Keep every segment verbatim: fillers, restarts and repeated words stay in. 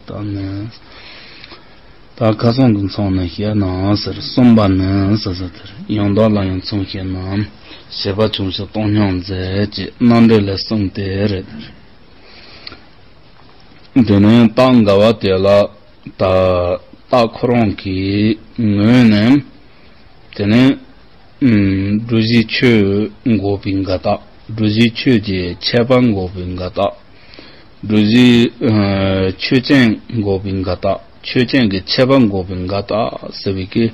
ད་ནི། ད་ཁ་སང་གི་མཚམས་ནས་བཤད་ན་ཟེར། གསུམ་པ་ནི་ཟེར་ཟེར་དེར་ཡང་དག་ལ་ཡང་མཚུངས་བཤད་ན། བྱས་པ་ཆུང་ཞིང་སྟོང་སྙོམས་མཛད་ཅེས་རྣམ་འགྲེལ་ལས་གསུངས་ཏེ་རེད། དེ་ནས་རྟགས་འགལ་བ་དེ་ལ་ད་རྟགས་ཁོ་རང་གི་ངོས་ནས། དེ་ནས་ཨུམ། བསྒྲུབ་བྱའི་ཆོས་འགོག་པའི་འགལ་རྟགས། བསྒྲུབ་བྱའི་ཆོས་ཀྱི་ཁྱད་པར་འགོག་པའི་འགལ་རྟགས། བསྒྲུབ་བྱའི་ཨ། ཆོས་ཅན་འགོག་པའི་འགལ་རྟགས། ཆོས་ཅན་གྱི་ཁྱད་པར་འགོག་པའི་འགལ་རྟགས་ཟེར་བའི་གི་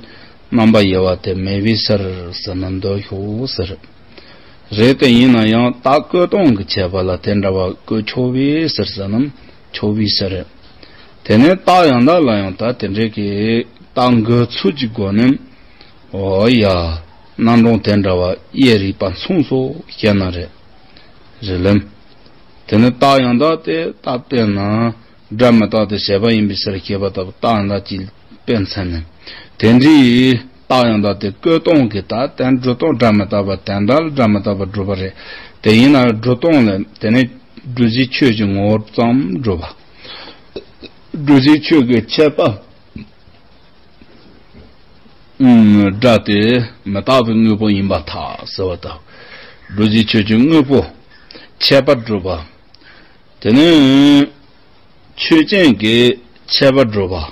རྣམ་པ་དབྱེ་བ་དེ་མེད་པའི་ཕྱིར་ཟེར་ན་འདོད་ཤོག་ཟེར། རེད་དེ་ཡིན་ན་ཡང་རྟགས་བཀོད་སྟངས་ཀྱི་ཁྱད་པར་ལ་དེ་འདྲ་བ་བཀོད་ཆོག་པའི་ཕྱིར་ཟེར་ན་ཆོག་པའི་ཕྱིར་རེད། དེ་ནས་རྟགས་ཡང་དག་ལ་ཡང་ད་དེ་འདྲའི་གི་རྟགས་འགོད་ཚུལ་གྱི་སྒོ་ནས། འོ་ཡ། རྣམ་གྲངས་དེ་འདྲ་བ་དབྱེ་རིགས་པ་མཚུངས་སོ་ཞེ་ན་རེ། རེད་ལམ། དེ་ནི་རྟགས་ཡང་དག་དེ་རྟགས་དཔེར་ན། སྒྲ་མི་རྟག་སྟེ་བྱས་པ་ཡིན་པའི་ཕྱིར་ཞེས་པ་ལྟ་བུ་རྟགས་ཡང་དག་ཅིག་དཔེར་མཚོན་ནས། དེ་འདྲའི་རྟགས་ཡང་དག་དེ་བཀོད་སྟངས་ཀྱི་ད་དེ་སྒྲུབ་སྟངས་སྒྲ་མི་རྟག་པ་དེ་འདྲ་ལ་སྒྲ་མི་རྟག་པ་སྒྲུབ་པ་རེད། དེ་ཡིན་ན་སྒྲུབ་སྟངས་ལ་དེ་ནི་བསྒྲུབ་བྱའི་ཆོས་ཀྱི་ངོ་བོ་ཙམ་སྒྲུབ་པ། བསྒྲུབ་བྱའི་ཆོས་ཀྱི་ཁྱད་པར། ཨུམ། སྒྲ་དེ་མི་རྟག་པའི་དངོས་པོ་ཡིན་པར་ཐལ་ཟེར་བ་དང་། བསྒྲུབ་བྱའི་ཆོས་ཀྱི་དངོས་པོ་ཁྱད་པར་སྒྲུབ་པ། དེ་ནས་ཆོས་ཅན་གྱི་ཁྱད་པར་སྒྲུབ་པ།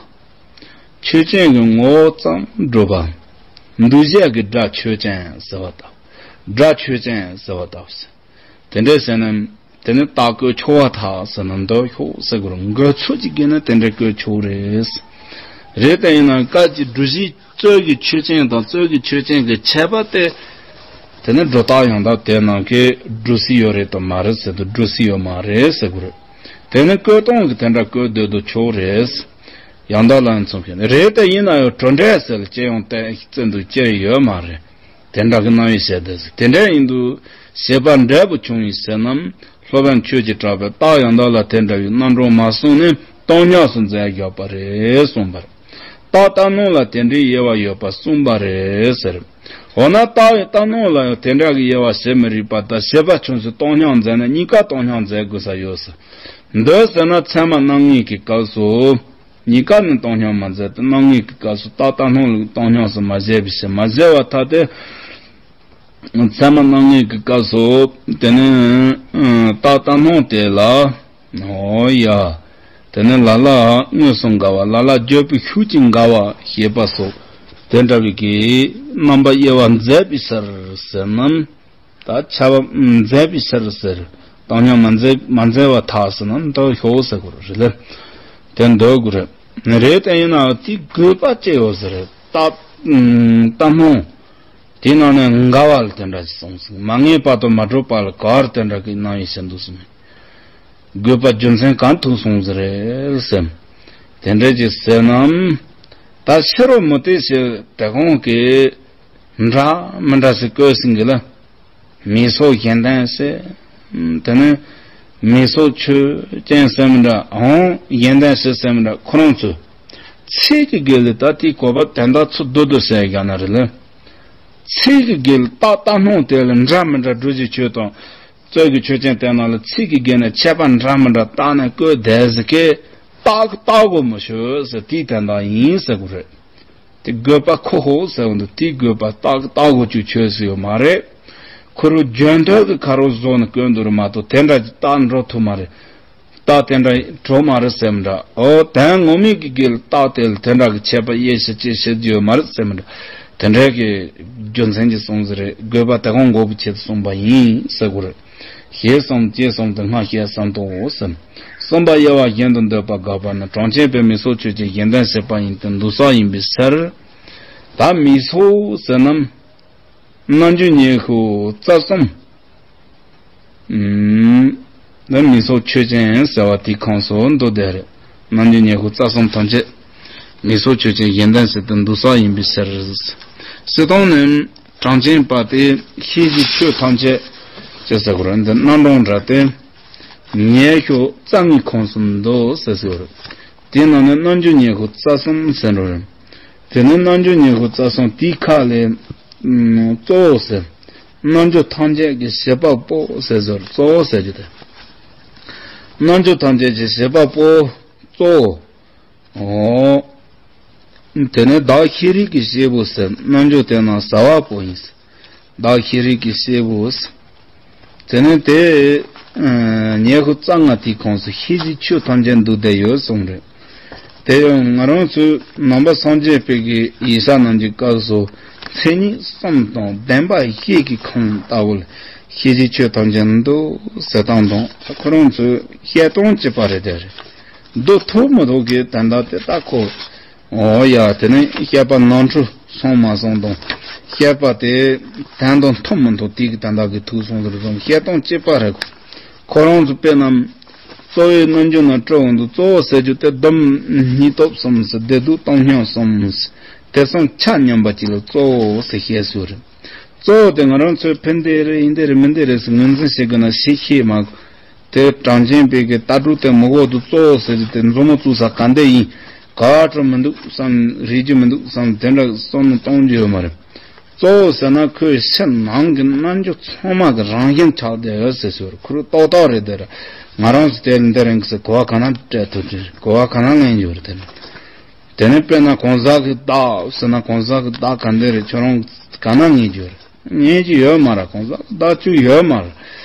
ཆོས་ཅན་གྱི་ངོ་བོ་ཙམ་སྒྲུབ་པ། འདུས་བྱས་ཀྱི་སྒྲ་ཆོས་ཅན་ཟེར་བ་དང་། སྒྲ་ཆོས་ཅན་ཟེར་བ་དང་། དེ་འདྲ་ཟེར་ན། དེ་ནི་རྟགས་བཀོད་ཆོག་པར་ཐལ་ཟེར་ན་འདོད་ཤོག་ཟེར་དགོས་རེད། འགོད་ཚུལ་གྱི་སྒོ་ནས་དེ་འདྲ་བཀོད་ཆོག་རེད། རེད་དེ་ཡིན་ན་སྐབས་ཀྱི་བསྒྲུབ་བྱའི་རྩོད་ཀྱི་ཆོས་ཅན་དང་རྩོད་ཀྱི་ཆོས་ཅན་གྱི་ཁྱད་པར་དེ། དེ་ནི་སྒྲོ་བཏགས་ཡང་དག་དེ་ནང་གི་སྒྲུབ་སྲོལ་ཡོད་རེད་དམ་མ་རེད་ཟེར་དུས་སྒྲུབ་སྲོལ་ཡོད་མ་རེད་ཟེར་དགོས་རེད། དེ་ནི་བཀོད་སྟངས་ཀྱི་དེ་འདྲ་བཀོད་སྡོད་དུ་ཆོག་རེད། ཡང་དག་ལ་མཚུངས་བཤད་ན་རེད་དེ་ཡིན་ན་ཡང་གྲུབ་འབྲས་ཟེར་ལ་སྐྱེ་ཡང་བསྟན་བརྩི་འདུག་སྐྱེ་ཡོད་མ་རེད། དེ་འདྲ་གི་རྣམ་དབྱེ་བྱས་ཏེ། དེ་འདྲ་ཡིན་དུས་བྱས་པ་འབྲས་བུ་བྱུང་བའི་ཕྱིར་ན། སློབ་དཔོན་ཆོས་ཀྱི་གྲགས་པས་རྟགས་ཡང་དག་ལ་དེ་འདྲ་བའི་རྣམ་གྲངས་མ་གསུངས་ནས་སྟོང་སྙོམས་སུ་མཛད་བཞག་པ་རེད་གསུངས་པ་རེད། རྟགས་རྟགས་སྣང་ལ་དེ་འདྲའི་དབྱེ་བ་ཡོད་པ་གསུངས་པ་རེད་ཟེར། འོ་ན་རྟགས་རྟགས་སྣང་ལ་ཡང་དེ་འདྲ་གི་དབྱེ་བ་བྱེད་མི་རིགས་པ་དང་བྱས་པ་བྱུང་ཚུལ་སྟོང་སྙོམས་མཛད་ན་གཉིས་ཀ་སྟོང་སྙོམས་མཛད་དགོས་ས་ཡོད་ཟེར། འདོད་ཟེར་ན་ཚད་མ་རྣམ་ངེས་ཀྱི་སྐབས་སུ། གཉིས་ཀ་ནི་སྟོང་སྙོམས་མ་མཛད་དེ་རྣམ་ངེས་ཀྱི་སྐབས་སུ་རྟགས་རྟགས་སྣང་ལ་སྟོང་སྙོམས་སུ་མ་བྱས་པའི་ཕྱིར། མ་བྱས་པར་ཐལ་ཏེ། ཚད་མ་རྣམ་ངེས་ཀྱི་སྐབས་སུ་དེ་ནི་རྟགས་རྟགས་སྣང་དེ་ལ། འོ་ཡ། དེ་ནི་ལ་ལ་དངོས་སུ་འགལ་བ། ལ་ལ་བརྗོད་པའི་ཤུགས་ཀྱིས་འགལ་བ་ཞེས་པ་སོགས་དེ་འདྲ་བའི་གི་རྣམ་པ་དབྱེ་བ་མཛད་པའི་ཕྱིར་ཟེར་ན། ད་ཁྱབ་པ་མཛད་པའི་ཕྱིར་ཟེར། སྟོང་སྙོམས་མ་མཛད་མ་མཛད་པར་ཐལ་ཟེར་ན་འདོད་ཤོག་ཟེར་དགོས་རེད་ལ། དེ་འདོད་དགོས་རེད། རེད་དེ་ཡིན་ནའང་དེའི་དགོས་པ་ཅི་ཡོད་ཟེར། རྟགས་རྟགས་སྣང་། དེའི་ནང་ནས་འགལ་བ་ལ་དེ་འདྲ་ཞིག་གསུངས་ཟིན། མ་ངེས་པ་དང་མ་གྲུབ་པ་ལ་ག་རེ་དེ་འདྲ་གི་རྣམ་དབྱེ་བྱེད་འདུག་ཟེར་ན། དགོས་པ་རྒྱུ་མཚན་གང་ཐུག་སོང་ཟེར་རེད་ཟེར། དེ་འདྲ་ཅིག་ཟེར་ན། ད་ཕྱི་རོལ་མུ་སྟེགས་ཞེས་དེ་གོང་གི་འདྲ་མི་འདྲ་ཞིག་བཀོད་ཟིན་གི་ལ། མིང་གཟུགས་གཞན་ལྡན་ཞེས། དེ་ནས་མིང་གཟུགས་ཆོས་ཅན་ཟེར་མི་འདྲ། འོང་གཞན་ལྡན་ཞེས་ཟེར་མི་འདྲ་ཁོ་རང་ཚོས། ཚིག་གི་དགེ་ལས་ད་དེའི་གོ་བབ་དོན་དག་ཚུར་བསྡུ་བསྡུ་ཟེར་ཡ་ན་རེད་ལ། ཚིག་གི་དགེ་ལས་རྟགས་རྟགས་སྣང་དེ་ལ་འདྲ་མི་འདྲ་སྒྲུབ་བྱའི་ཆོས་དང་། རྩོད་ཀྱི་ཆོས་ཅན་དེ་རྣམས་ལ་ཚིག་གི་དགེ་ལས་ཁྱད་པར་འདྲ་མི་འདྲ་བཏགས་ནས་བཀོད་བསྡད་ཟིག་གི། རྟགས་རྟགས་གོ་མི་ཆོད་ཟེར་དེའི་དོན་དག་ཡིན་ཟེར་དགོས་རེད། དེ་དགོས་པ་ཁོ་ཧོ་ཟེར་བ་འདུག་དེའི་དགོས་པ་རྟགས་རྟགས་གོ་ཅིག་ཆོད་ཟེར་ཡོད་མ་རེད། ཁོ་རང་རྒྱུན་མཐུད་ཀྱི་ཁ་རོག་བཟོ་ནས་བཀོད་འདུག་རེད་མ་གཏོགས་དེ་འདྲ་ཅིག་རྟགས་འགྲོ་ཐུབ་མ་རེད། རྟགས་དེ་འདྲ་གྲོགས་མ་རེད་ཟེར་མི་འདྲ། ཨོ་དོན་ངོ་མའི་གི་དགེ་ལས་རྟགས་དེ་ལ་དེ་འདྲ་གི་ཁྱད་པར་དབྱེ་ཞིབ་ཅིག་བྱེད་རྒྱུ་ཡོད་མ་རེད་ཟེར་མི་འདྲ། དེ་འདྲའི་གི་རྒྱུ་མཚན་གྱིས་གསུངས་ཟིན་རེད། དགོས་པ་དེ་གང་འགོག་པའི་ཆེད་དུ་གསུངས་པ་ཡིན་ཟེར་དགོས་རེད། ཞེས་གསུངས་ཅེས་གསུངས་ཏེ་སྔར་བཤད་གསུམ་དུའོ་ཟེར། གསུམ་པ་དབྱེ་བ་གཞན་དུ་འདོད་པ་དགག་པ་ནི། གྲངས་ཅན་པས་མིང་གཟུགས་ཆོས་ཅན་གཞན་ལྡན་ཞེས་པ་ཡིན་ཏེ་འདུག་ས་ཡིན་པའི་ཕྱིར། ད་མིང་གཟུགས་ཟེར་ན། རྣམ་འགྱུར་ཉི་ཤུ་རྩ་གསུམ། ཨུམ། ད་མིང་གཟུགས་ཆོས་ཅན་ཟེར་བ་དེའི་ཁོངས་སུ་འདུ་བསྡད་རེད། རྣམ་འགྱུར་ཉི་ཤུ་རྩ་གསུམ་ཐམས་ཅད་མིང་གཟུགས་ཆོས་ཅན་གཞན་ལྡན་ཟེར་དུ་འདུག་ས་ཡིན་པའི་ཕྱིར། སྤྱིར་བཏང་ནི་གྲངས་ཅན་པ་སྟེ་ཤེས་བྱའི་ཆོས་ཐམས་ཅད་ཅེས་ཟེར་དགོས་རེད། འདི་རྣམ་གྲངས་འདྲ་སྟེ་ཉི་ཤུ་རྩ་ལྔའི་ཁོངས་སུ་འདུ་ཟེར་ཟེར་བ་རེད། དེའི་ནང་ནས་རྣམ་འགྱུར་ཉི་ཤུ་རྩ་གསུམ་ཟེར་འགྲོ་རེད། དེ་ནས་རྣམ་འགྱུར་ཉི་ཤུ་རྩ་གསུམ་དེའི་ཁ་ལས། ཨུམ། གཙོ་བོ་ཟེར། རྣམ་འགྱུར་ཐམས་ཅད་ཀྱི་བྱེད་པ་པོ་ཟེར་ཟེར་གཙོ་བོ་ཟེར་རྒྱུ་དེ། རྣམ་འགྱུར་ཐམས་ཅད་ཀྱི་བྱེད་པ་པོ་གཙོ་བོ། ཨོ། དེ་ནས་བདག་ཤེས་རིག་གི་སྐྱེས་བུ་ཟེར། རྣལ་འབྱོར་དེ་རྣམས་ཟ་བ་པོ་ཡིན་ཟེར། བདག་ཤེས་རིག་གི་སྐྱེས་བུ་ཟེར། དེ་ནས་དེ་ཉི་ཤུ་རྩ་ལྔ་དེའི་ཁོངས་སུ་ཤེས་བྱའི་ཆོས་ཐམས་ཅད་འདུས་བསྡད་ཡོད་གསུངས་རེད། དེ་ཡང་ང་རང་ཚོའི་ནང་པ་སངས་རྒྱས་པའི་གི་ཡིག་ཆ་རྣམས་ཀྱི་སྐབས་སུ་མཚན་ཉིད་གསུམ་དང་བདེན་པ་བཞི་གི་ཁུངས་ལྟ་བུ་ལ་ཤེས་བྱའི་ཆོས་ཐམས་ཅད་འདུས་ཟེར་སྟངས་དང་། ཁོ་རང་ཚོའི་བཤད་སྟངས་གཅིག་པ་རེད། དེ་རེད། འདུ་ཐུབ་མི་ཐུབ་ཀྱི་དོན་དག་དེ་ལྟ་ཁོ། འོ་ཡ། དེ་ནས་བཤད་པ་ནོར་འཁྲུལ་སོང་མ་སོང་དང་། བཤད་པ་དེ་དོན་དང་མཐུན་མི་འདུག་དེ་གི་དོན་དག་གི་ཐུག་སོང་ཟེར་བཟུང་བཤད་སྟངས་གཅིག་པ་རེད། ཁོ་རང་ཚོ་དཔེར་ན་གཙོ་བོའི་རྣལ་འབྱོར་ན་སྤྲོ་བོ་འདུག་གཙོ་བོ་ཟེར་རྒྱུ་དེ་སྡོམ་སྙིང་སྟོབས་གསུམ་ཟེར། བདེ་སྡུག་བཏང་སྙོམས་གསུམ་ཟེར། དེ་གསུམ་ཆ་མཉམ་པ་གཅིག་ལ་གཙོ་བོ་ཟེར་བཤད་སྲོལ་རེད། གཙོ་བོ་དེ་ང་རང་ཚོས་ཕན་བདེ་རེད། ཡིན་བདེ་རེད། མིན་བདེ་རེད་ཟེར་ངོས་འཛིན་བྱེད་དགོས་ན་ཤེས་ཤེས་མ་དགོས། དེ་གྲངས་ཅན་པའི་གི་ལྟ་གྲུབ་དེ་མི་གོ་འདུག་གཙོ་བོ་ཟེར་གྱི་དེ་མཛུབ་མོ་བཙུགས་ས་ག་འདྲ་ཡིན། ག་འགྲོ་མི་འདུག་བསམ། རིག་རྒྱུ་མི་འདུག་བསམ། དེ་འདྲ་བསམ་བློ་གཏོང་རྒྱུ་ཡོད་མ་རེད། གཙོ་བོ་ཟེར་ན་ཁོའི་ཕྱི་ནང་གི་རྣལ་འབྱོར་ཚང་མ་གི་རང་བཞིན་ཆགས་བསྡད་ཡོད་ཟེར་ཟེར། ཁོ་རང་ཏག་ཏག་རེད། དེ་ར་ང་རང་ཚོ་དེ་ལ་འདི་རིང་གི་ཟེར་གོ་བ་ག་ན་སྤྲད་ཐུབ་ཀྱི་རེད། གོ་བ་ག་ན་ལེན་རྒྱུ་རེད། དེ་ནི། དེ་ནས་དཔེར་ན་གང་ཟག་གི་བདག་ཟེར་ན་གང་ཟག་གི་བདག་ག་འདི་རེད། ཁྱོད་རང་ག་ན་ངེས་རྒྱུ་རེད། ངེས་ཀྱི་ཡོད་མ་རེད། གང་ཟག་གི་བདག་ཅིག་ཡོད་མ་རེད།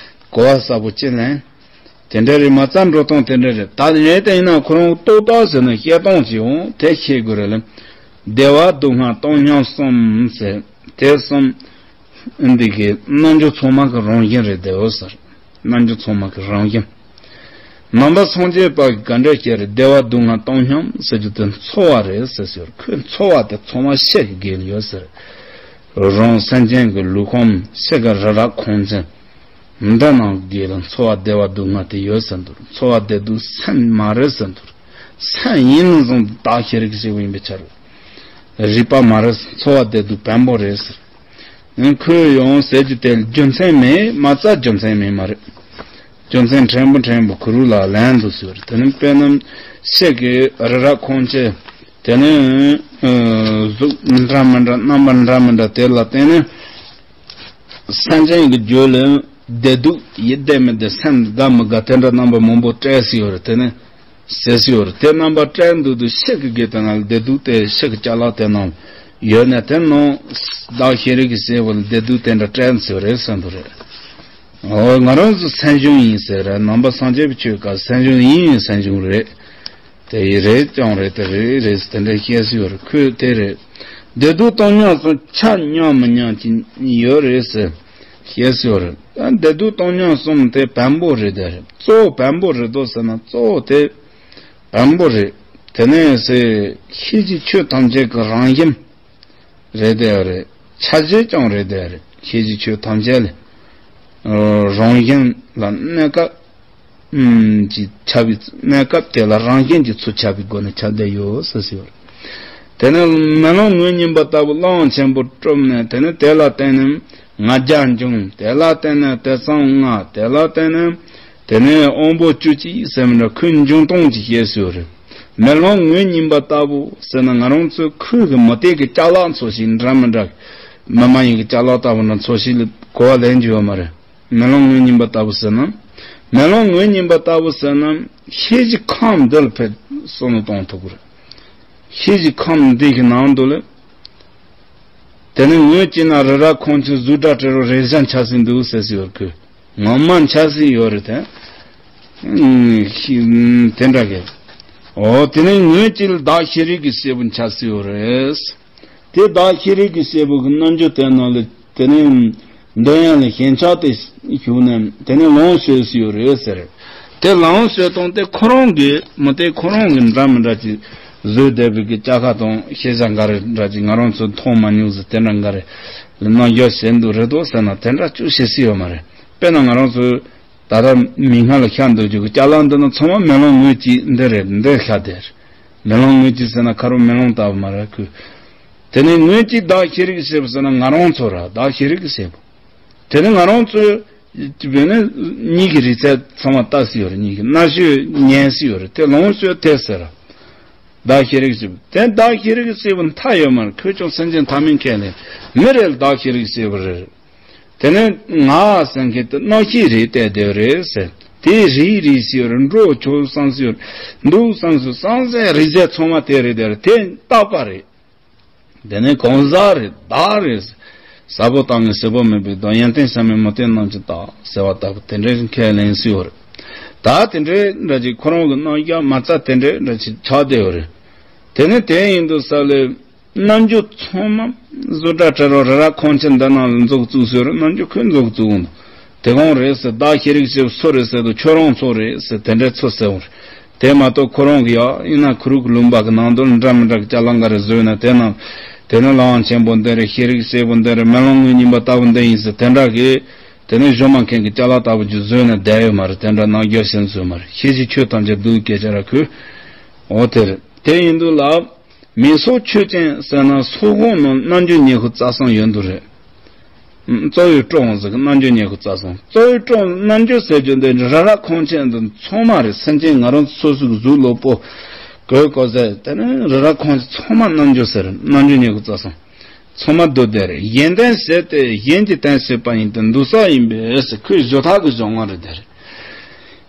གོ་བ་གསལ་པོ་ཅི་ལེན། དེ་འདྲ་རེད། མ་རྩ་འགྲོ་སྟངས་དེ་འདྲ་རེད། ད་ངས་བལྟས་ན་ཁོ་རང་ཏག་ཏག་ཟེར་ན་བཤད་སྟངས་ཅིག་འོང་དེ་ཤེས་དགོས་རེད་ལ། བདེ་བ་སྡུག་བསྔལ་བཏང་སྙོམས་གསུམ་ཟེར། དེ་གསུམ་འདི་གི་རྣལ་འབྱོར་ཚང་མ་གི་རང་བཞིན་རེད་བསྡད་ཡོད་ཟེར། རྣལ་འབྱོར་ཚང་མ་གི་རང་བཞིན། ནང་པ་སངས་རྒྱས་པ་གིས་ག་འདྲ་བཤད་རེད། བདེ་བ་སྡུག་བསྔལ་བཏང་སྙོམས་ཟེར་རྒྱུ་དེ་འཚོ་བ་རེད་ཟེར་ཟེར། ཁོའི་འཚོ་བ་དེ་ཚང་མ་ཤེས་ཀྱི་དགེ་ལ་ཡོད་ཟེར། རང་སེམས་ཅན་གྱི་ལུས་ཁམས་ཤེས་ཀྱི་རི་རབ་ཁོང་ཆེན་འདི་ནང་གི་ལ་འཚོ་བ་བདེ་བ་སྡུག་བསྔལ་དེ་ཡོད་ཟེར་འདུག་འཚོ་བ་བདེ་སྡུག་སེམས་མ་རེད་ཟེར་འདུག་སེམས་ཡིན་ན་བཟུང་བདག་ཤེས་རིག་ཞེས་པ་ཡིན་པའི་ཕྱིར། རིག་པ་མ་རེད། འཚོ་བ་བདེ་སྡུག་བེམ་པོ་རེད་ཟེར། ཁོས་ཡང་ཟེར་རྒྱུ་དེ་རྒྱུ་མཚན་མེད། མ་རྩ་རྒྱུ་མཚན་མེད་མ་རེད། རྒྱུ་མཚན་ཕྲན་བུ་ཕྲན་བུ་གུ་རུ་ལ་ལན་དུ་ཟེར། དེ་ནི་དཔེར་ན་ཤེས་ཀྱི་རི་རབ་ཁོང་ཆེན། དེ་ནི་གཟུགས་འདྲ་མི་འདྲ་རྣམ་པ་འདྲ་མི་འདྲ་དེ་ལ་བརྟེན་ནས། སེམས་ཅན་གྱི་རྒྱུད་ལ་བདེ་སྡུག་ཡིད་བདེ་མི་བདེ་སེམས་དགའ་མི་དགའ་དེ་འདྲ་རྣམ་པ་མང་པོ་སྤྲད་སྲིད་ཡོད་རེད། དེ་ནི་ཟེར་སྲིད་ཡོད་རེད། དེ་རྣམ་པ་སྤྲད་འདུག་དུས་ཤེས་ཀྱི་དགེ་དེ་ན་ལ་བདེ་སྡུག་དེ་ཤེས་ཀྱི་ཅ་ལག་དེ་ནང་ཡོད་ནས་དེ་ནང་བདག་ཤེས་རིག་གི་སྐྱེས་བུ་ལ་བདེ་སྡུག་དེ་འདྲ་སྤྲད་སྲིད་རེད་བསམ་གྱི་རེད། འོ་ང་རང་ཚོ་སེམས་བྱུང་ཡིན་ཟེར་རེད། ནང་པ་སངས་རྒྱས་པའི་ཆོས་སྐབས་སེམས་བྱུང་ཡིན་ཡིན་སེམས་བྱུང་རེད། དེ་ཡི་རེད་ཀྱང་རེད། དེ་རེད་རེད་དེ་འདྲ་བཤད་སྲིད་ཡོད་རེད། ཁོས་དེ་རེད། བདེ་སྡུག་བཏང་སྙོམས་སུ་ཆ་མཉམ་མི་མཉམ་གྱི་ཡོད་རེད་ཟེར་བཤད་སྲིད་ཡོད་རེད། ད་བདེ་སྡུག་བཏང་སྙོམས་གསུམ་དེ་བེམ་པོ་རེད། དེ་རེད། གཙོ་བོ་བེམ་པོ་རེད་དོ་ཟེར་ན་གཙོ་བོ་དེ་བེམ་པོ་རེད། དེ་ནས་ཟེར་ཤེས་བྱའི་ཆོས་ཐམས་ཅད་ཀྱི་རང་བཞིན་རེད་དེ་རེད། ཆ་བྱད་ཀྱང་རེད་དེ་རེད། ཤེས་བྱའི་ཆོས་ཐམས་ཅད་ལ་རང་བཞིན་ལ་གནས་སྐབས་ཀྱི་ཁྱབ་པའི་གནས་སྐབས་དེ་ལ་རང་བཞིན་གྱི་ཚུལ་ཁྱབ་པའི་སྒོ་ནས་ཁྱབ་བསྡད་ཡོད་ཟེར་ཟེར་བ་རེད། དེ་ནས་མེ་ལོང་ངོས་གཉིས་པ་ལྟ་བུ་གླང་ཆེན་པོ་གྲུབ་ནས་དེ་ནས་དེ་ལ་བརྟེན་ནས་ང་རྒྱལ་འབྱུང་། དེ་ལ་བརྟེན་ནས་དད་གཙང་བསྔགས། དེ་ལ་བརྟེན་ནས་དེ་ནས་དབང་པོ་བཅུ་གཅིག་ཟེར་མི་འདྲ་ཁོའི་འབྱུང་སྟངས་ཀྱི་བཤད་སྲོལ་རེད། མེ་ལོང་ངོས་གཉིས་པ་ལྟ་བུ་ཟེར་ན་ང་རང་ཚོའི་ཁོའི་གི་མུ་སྟེགས་ཀྱི་ཅ་ལག་འཚོ་བྱེད་འདྲ་མི་འདྲ། མི་མ་ཡིན་གྱི་ཅ་ལག་ལྟ་བུ་འདྲ་འཚོ་བྱེད་ལ་གོ་བ་ལེན་རྒྱུ་ཡོད་མ་རེད། མེ་ལོང་ངོས་གཉིས་པ་ལྟ་བུ་ཟེར་ན། མེ་ལོང་ངོས་གཉིས་པ་ལྟ་བུ་ཟེར་ན་ཤེས་བྱའི་ཁམས་འདི་ལ་ཕེབས་བསམ་བློ་གཏོང་ཐུབ་ཀྱི་རེད། ཤེས་བྱའི་ཁམས་འདི་གི་ནང་དུ་ལ། དེ་ནས་ངོས་གཅིག་ན་རི་རབ་ཁོང་ཆེན་གཟུགས་སྒྲ་དྲི་རོ་རེག་བྱ་འཆར་སྲིད་འདུག་ཟེར་སྲིད་ཡོད་ཀི། ངོ་མ་འཆར་སྲིད་ཡོད་རེད་དེ། ཨུམ་ཤི་ཨུམ་དེ་འདྲ་གི། འོ་དེ་ནས་ངོས་གཅིག་ལ་བདག་ཤེས་རིག་གི་སྐྱེས་བུ་འཆར་སྲིད་ཡོད་རེད། དེ་བདག་ཤེས་རིག་གི་སྐྱེས་བུ་གི་རྣལ་འབྱོར་དེ་ནང་ལ་དེ་ནས་འདོད་ཡོན་ལ་ཞེན་ཆགས་དེ་ཞུགས་ནས་དེ་ནས་ལོངས་སྤྱོད་སྲིད་ཡོད་རེད་ཟེར། དེ་ལོངས་སྤྱོད་སྟངས་དེ་ཁོ་རང་གི་མི་དེ་ཁོ་རང་གི་འདྲ་མི་འདྲ་ཅིག་བཟོས་བསྡད་པའི་གི་ཅ་ཁ་དང་ཤེས་བྱ་འགའ་རེ་འདྲ་ཅིག་ང་རང་ཚོ་མཐོང་མ་མྱོང་ཟེར་དེ་འདྲ་འགའ་རེ་ལ་རྣམ་འགྱུར་བྱེད་འདུག་རེད་དོ་ཟེར་ན་དེ་འདྲ་ཅུང་ཞིག་སྲིད་ཡོད་མ་རེད། དཔེར་ན་ང་རང་ཚོ་ད་ལྟ་མིག་སྔ་ལ་ཤར་འདུག་རྒྱུ་གི་ཅ་ལག་འདི་ནི་ཚང་མ་མེ་ལོང་ངོས་གཅིག་འདི་རེད། འདི་ཤར་དེ་རེད། མེ་ལོང་ངོས་གཅིག་ཟེར་ན་ཁ་རོག་མེ་ལོང་ལྟ་བུ་མ་རེད་ཁོས། དེ་ནས་ངོས་གཅིག་བདག་ཤེས་རིག་སྐྱེས་བུ་ཟེར་ན་ང་རང་ཚོ་ར་བདག་ཤེས་རིག་སྐྱེས་བུ། དེ་ནི་ང་རང་ཚོའི་བྱས་ན་གཉིས་ཀྱི་རིག་རྩལ་ཚང་མ་ལྟ་སྲིད་ཡོད་རེད། གཉིས་ཀྱི་རྣ་ཤེས་ཉན་སྲིད་ཡོད་རེད། དེ་ལོངས་སྤྱོད་དེ་ཟེར། བདག་ཤེས་རིག་སྐྱེས་བུ་དེ་བདག་ཤེས་རིག་སྐྱེས་བུ་མཐའ་ཡོད་མ་རེད། ཁོས་ཀྱང་སེམས་ཅན་ཐ་མལ་ཁས་ལེན་མི་རེད། བདག་ཤེས་རིག་སྐྱེས་བུ་རེད། དེ་ནི་ང་ཟེར་མཁན་དེ་རྣམ་ཤེས་རེད་བལྟས་བསྡད་རེད་ཟེར། དེ་རེད་རེད་ཟེར་རེད། འགྲོ་ཆོག་བསམ་ཟེར་རེད། འདུག་བསམ་ཟེར་བསམ་གཟས་རེད་ཟེར། ཚང་མ་དེ་རེད། དེ་རེད། དེ་རྟག་པ་རེད། དེ་ནས་གང་ཟག་རེད། བདག་རེད། ཟ་བོ་བཏང་ངས་ཟ་བོ་མེད་པའི་དང་། ཡོན་ཏན་བྱ་མིན་མུ་སྟེགས་རྣམས་ཀྱི་བདག་ཟེར་བ་ལྟ་བུ་དེ་འདྲའི་ཁས་ལེན་སྲིད་ཡོད་རེད། ད་དེ་འདྲའི་འདྲ་ཅིག་ཁོ་རང་གི་རྣམ་གཞག་མ་རྩ་དེ་འདྲའི་འདྲ་ཅིག་ཆགས་བསྡད་ཡོད་རེད། དེ་ནས་དེ་ཡིན་དུས་ས་ལས། རྣལ་འབྱོར་ཚང་མ་བཟོ་གྲྭ་བྲལ་རོགས་རི་རབ་ཁང་ཆེན་འདི་ནང་ལ་འཛུགས་བཙུགས་ཟེར་རོགས། རྣལ་འབྱོར་ཁོས་འཛུགས་བཙུགས་འོང་། དེ་གང་རེད་ཟེར། བདག་ཤེས་རིག་ཤེས་སུ་རེད་ཟེར་དུས་ཁྱོད་རང་ཚོ་རེད་ཟེར་དེ་འདྲའི་ཚོད་ཟེར་འོང་། དེ་མ་གཏོགས་ཁོ་རང་གི་ཡག་ཡིན་ན་ཁུ་རུ་གི་ལུང་པ་གི་ནང་དུ་འདྲ་མི་འདྲ་གི་ཅ་ལག་འགའ་རེ་བཟོས་ན། དེ་ནང་དེ་ནི་ལམ་ཆེན་པོ་འདི་རེད། ཤེས་རིག་ཤེས་པོ་འདི་རེད། མེ་ལོང་ངོས་རྙིང་པ་ལྟ་བུ་འདི་ཡིན་ཟེར་དེ་འདྲ་གི། དེ་ནི་གཞུང་མ་མཁན་གི་ཅ་ལག་ལྟ་བུ་ཅིག་བཟོས་ན་བསྡད་ཡོད་མ་རེད། དེ་འདྲ་རྣལ་འབྱོར་ཤེས་བཟོས་མ་རེད། ཤེས་བྱའི་ཆོས་ཐམས་ཅད་སྡུག་སྐད་ཆ་ར་ཁོས། འོ་དེ་རེད། དེ་ཡིན་དུས་ལ། མི་སོགས་ཆོས་ཅན་ཟེར་ན་སོགས་གོང་ནང་རྣལ་འབྱོར་ཉི་ཤུ་རྩ་གསུམ་ཡོད་འདུག་རེད། གཙོ་བོའི་སྤྲོ་བ་ཟེར་གི་རྣལ་འབྱོར་ཉི་ཤུ་རྩ་གསུམ། གཙོ་བོའི་སྤྲོ་བ་རྣལ་འབྱོར་ཟེར་རྒྱུ་འདི་རི་རབ་ཁང་ཆེན་འདི་ཚང་མ་རེད། སེམས་ཅན་ང་རང་ཚོ་སོ་སོའི་གཟུགས་ལོ་པོ་གོས་གོས་ཟེར་དེ་ནི་རི་རབ་ཁང་ཆེན་ཚང་མ་རྣལ་འབྱོར་ཟེར། རྣལ་འབྱོར་ཉི་ཤུ་རྩ་གསུམ་ཚང་མ་སྡུག་བསྡད་རེད། གཞན་དོན་ཟེར་ཏེ་གཞན་གྱི་དོན་བྱེད་པ་ཡིན་ཏེ་འདུག་ས་ཡིན་པས་ཟེར། ཁོའི་བཞོ་ཐག་གི་གཞུང་ངོ་རེད་དེ་རེད།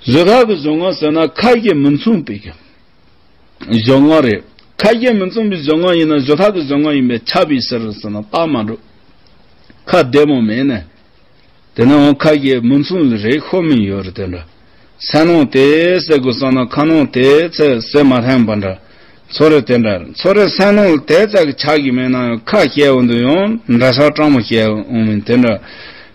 བཞོ་ཐག་གི་གཞུང་ངོ་ཟེར་ན་ཁ་ཞེ་མི་མཚུངས་པའི་གི། གཞུང་ངོ་རེད། ཁ་ཞེ་མི་མཚུངས་པའི་གཞུང་ངོ་ཡིན་ན་བཞོ་ཐག་གི་གཞུང་ངོ་ཡིན་པས་ཁྱབ་པའི་ཕྱིར་ཟེར་ན་རྟགས་མ་འགྲོ། ཁ་བདེ་མོ་མེད་ནས། དེ་ནས་འོང་ཁ་ཞེ་མི་མཚུངས་རེད། ཤོ་མིན་ཡོད་རེད་དེ་འདྲ། སེམས་ནང་དེ་ཟེར་དགོས་བསམ་ན་ཁ་ནང་དེ་ཚེ་ཟེར་མ་ཐན་པ་འདྲ། ཚོ་རེ་དེ་འདྲ། ཚོ་རེ་སེམས་ནང་དེ་ཙག་གི་ཆགས་ཀྱི་མེད་ན་ཡང་ཁ་ཞེ་འོང་དུས་ཡང་འདྲ་ཆགས་སྤྲང་མོ་ཞེ་འོང་མིན་དེ་འདྲ་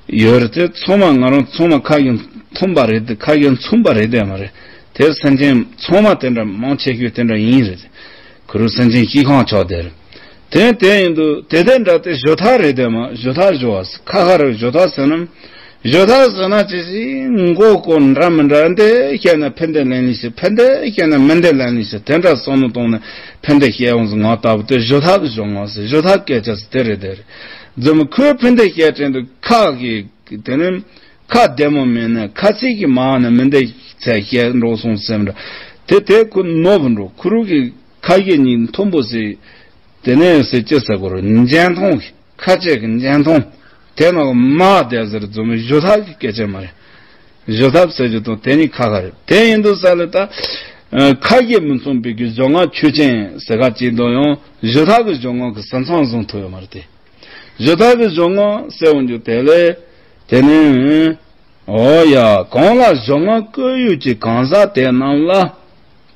ཡོད་རེད། དེ་ཚང་མ་ང་རང་ཚང་མ་ཁ་ཞེ་མཐུན་པ་རེད་དེ། ཁ་ཞེ་མཚུངས་པ་རེད་དེ་མ་རེད། དེ་སེམས་ཅན་ཚང་མ་དེ་འདྲ་མང་ཆེ་ཤོས་དེ་འདྲ་ཡིན་རེད། ཁུ་རུ་སེམས་ཅན་སྐྱེ་ཁམས་ཆགས་དེ་རེད། དེ་དེ་ཡིན་དུས་དེ་དེ་འདྲ་དེ་བཞོ་ཐག་རེད་དེ་མ། བཞོ་ཐག་བཞོ་བ་ཁ་ཁ་རེད། བཞོ་ཐག་ཟེར་ན། བཞོ་ཐག་ཟེར་ན་ཅི་ཞིག་མགོ་སྐོར་འདྲ་མི་འདྲ། འདི་བཤད་ན་ཕན་བདེ་ལན་ལི་ཞིག་ཕན་བདེ་བཤད་ན་མི་བདེ་ལན་ལི་ཞིག་དེ་འདྲ་བསམ་བློ་བཏང་ནས་ཕན་བདེ་བཤད་འོང་ཟེར་ང་ལྟ་བུ་དེ་བཞོ་ཐག་གི་གཞུང་ངོ་ཟེར། བཞོ་ཐག་སྐད་ཆ་ཟེར་དེ་རེད་དེ་རེད། རྫུན་མ་ཁོས་ཕན་བདེ་བཤད་དྲན་དུས་ཁ་གི་དེ་ནི་ཁ་བདེ་མོ་མེད་ན་ཁ་ཚིག་གི་མ་ནི་མི་བདེ་ཚད་བཤད་འགྲོ་སོང་ཟེར་འདྲ། དེ་དེ་ཁོ་ནོར་བུ་འགྲོ། ཁུ་རུ་གི་ཁ་ཞེ་གཉིས་མཐུན་པོ་ཟེར། དེ་ནས་ཟེར་ཅི་ཟེར་དགོས་རེད། འཇོན་ཐང་གི། ཁ་ཆེ་གི་འཇོན་ཐང་། དེ་ནང་མ་བསྡད་ཟེར་རྫུན་མ་བཞོ་ཐག་གི་སྐད་ཆ་མ་རེད། བཞོ་ཐག་ཟེར་རྒྱུ་དང་དེ་གཉིས་ཁ་ཁ་རེད། དེ་ཡིན་དུས་ས་ལ་ད། ཨ། ཁ་ཞེ་མི་མཚུངས་པའི་གི་གཞུང་ངོ་ཆོས་ཅན་ཟེར་ག་ཅིག་འདུག་ཡང་བཞོ་ཐག་གི་གཞུང་ངོ་གི་ཟིན་ཚང་བཟུང་ཐུབ་ཡོད་མ་རེད་དེ། བཞོ་ཐག་གི་གཞུང་ངོ་ཟེར་འོང་རྒྱུ་དེ་ལས། དེ་ནི། འོ་ཡ། གང་ལ་གཞུང་ངོ་བཀོད་ཡོད་ཀྱི་གང་ཟག་དེ་རྣམས་ལ།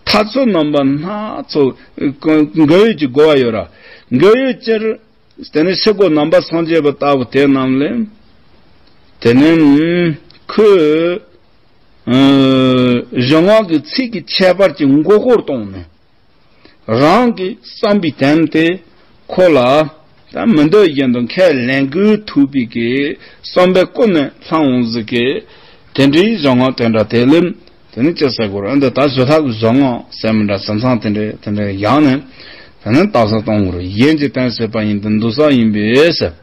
མཐར་ཐུག་རྣམ་པ་སྣ་ཚོགས། འགོད་ཡོད་ཀྱི་རྒོལ་བ་ཡོད་ར། འགོད་ཡོད་སྤྱིར། དེ་ནི་ཕྱི་སྒོ་ནང་པ་སངས་རྒྱས་པ་ལྟ་བུ་དེ་རྣམས་ལས། དེ་ནི་ཁོས་གཞུང་ངོ་གི་ཚིག་གི་ཁྱད་པར་གྱི་མགོ་སྐོར་བཏང་ནས། རང་གི་བསམ་པའི་དོན་དེ་ཁོ་ལ་ད་མི་འདོད་བཞིན་དུ་ཁས་ལེན་དགོས་ཐུག་པའི་གི་བསམ་པའི་ཀུན་ནས་བསླངས་འོང་ཟིག་གི། དེ་འདྲའི་གཞུང་ངོ་དེ་འདྲ་དེ་ལས། དེ་ནི་ཅི་ཟེར་དགོས་རེད། འདི་ད་བཞོ་ཐག་གི་གཞུང་ངོ་ཟེར་མི་འདྲ་ཟིན་ཚང་དེ་འདྲའི་དེ་འདྲའི་ཡང་ནས། དེ་ནི་རྟགས་གསལ་གཏོང་དགོས་རེད། གཞན་གྱི་དོན་བྱེད་པ་ཡིན་ཏེ་འདུག་ས་ཡིན་པས་ཟེར།